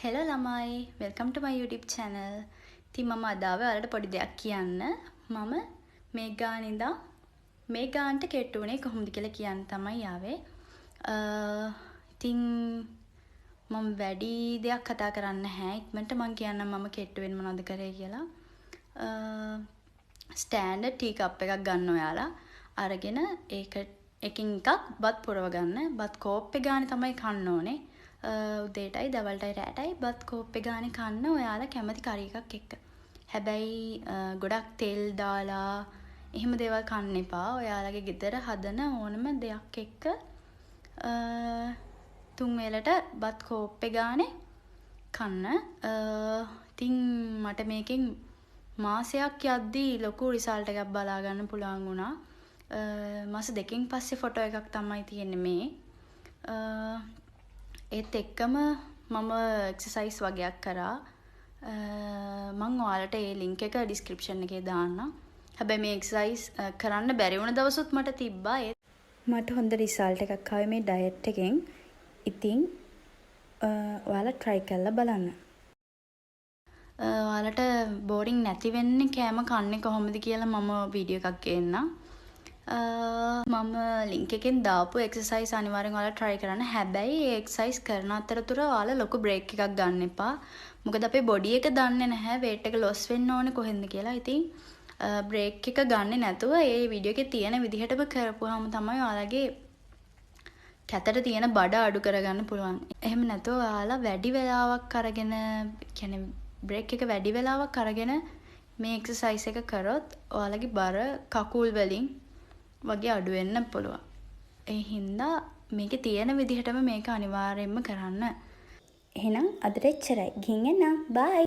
Hello ළමයි, welcome to my YouTube channel. ඉතින් මම අද ආවේ ඔයාලට පොඩි දෙයක් කියන්න. මම මේ ගාන ඉඳන් මේ ගානට කෙට්ටු වුණේ කොහොමද කියලා කියන්න තමයි ආවේ. ඉතින් මම වැඩි දෙයක් කතා කරන්නේ නැහැ. ඉක්මනට මං කියන්නම් මම කෙට්ටු වෙන්න මොනවද කරේ කියලා. ස්ටෑන්ඩඩ් ටී කප් එකක් ගන්න ඔයාලා. අරගෙන ඒක එකින් එකක් බත් පුරව ගන්න. බත් කෝප්පේ ගානේ තමයි කන්න ඕනේ. උදේටයි දවල්ටයි රෑටයි බත් කෝප්පේ ගානේ කන්න ඔයාලා කැමති කරි එකක් එක්ක. හැබැයි ගොඩක් තෙල් දාලා එහෙම දේවල් කන්න එපා. ඔයාලගේ ගෙදර හදන ඕනම දෙයක් එක්ක තුන් වේලට බත් කෝප්පේ ගානේ කන්න. ඉතින් මට මේකෙන් මාසයක් යද්දී ලොකු රිසල්ට් එකක් බලා ගන්න පුළුවන් වුණා. මාස 2කින් පස්සේ ෆොටෝ එකක් තමයි තියෙන්නේ මේ. ඒත් එක්කම මම එක්සර්සයිස් වගයක් කරා. මං ඔයාලට ඒ ලින්ක් එක ඩිස්ක්‍රිප්ෂන් එකේ දාන්නම්. හැබැයි මේ එක්සර්සයිස් කරන්න බැරි වුණ දවසුත් මට තිබ්බා. ඒත් මට හොඳ රිසල්ට් එකක් ආවේ මේ ඩයට් එකෙන්. ඉතින් ඔයාලා ට්‍රයි කරලා බලන්න. ඔයාලට බෝරින් නැති වෙන්න කෑම කන්නේ කොහොමද කියලා මම වීඩියෝ එකක් ගේන්නම්. මම ලින්ක් එකෙන් දාපු එක්සර්සයිස් අනිවාර්යෙන් ඔයාලා ට්‍රයි කරන්න. හැබැයි ඒ එක්සර්සයිස් කරන අතරතුර ඔයාලා ලොකු බ්‍රේක් එකක් ගන්න එපා. මොකද අපේ බොඩි එක දන්නේ නැහැ වේට් එක ලොස් වෙන්න ඕනේ කොහෙන්ද කියලා. ඉතින් බ්‍රේක් එක ගන්නෙ නැතුව ඒ වීඩියෝ එකේ තියෙන විදිහටම කරපුවාම තමයි ඔයාලගේ කැතට තියෙන බඩ අඩු කරගන්න පුළුවන්. එහෙම නැතුව ඔයාලා වැඩි වෙලාවක් අරගෙන, කියන්නේ බ්‍රේක් එක වැඩි වෙලාවක් අරගෙන මේ එක්සර්සයිස් එක කරොත් ඔයාලගේ බර කකුල් වලින් වගේ අඩු වෙන්න පුළුවන්. ඒ හින්දා මේකේ තියෙන විදිහටම මේක අනිවාර්යයෙන්ම කරන්න. එහෙනම් අදට එච්චරයි. ගිහින් එන්නම්. බයි.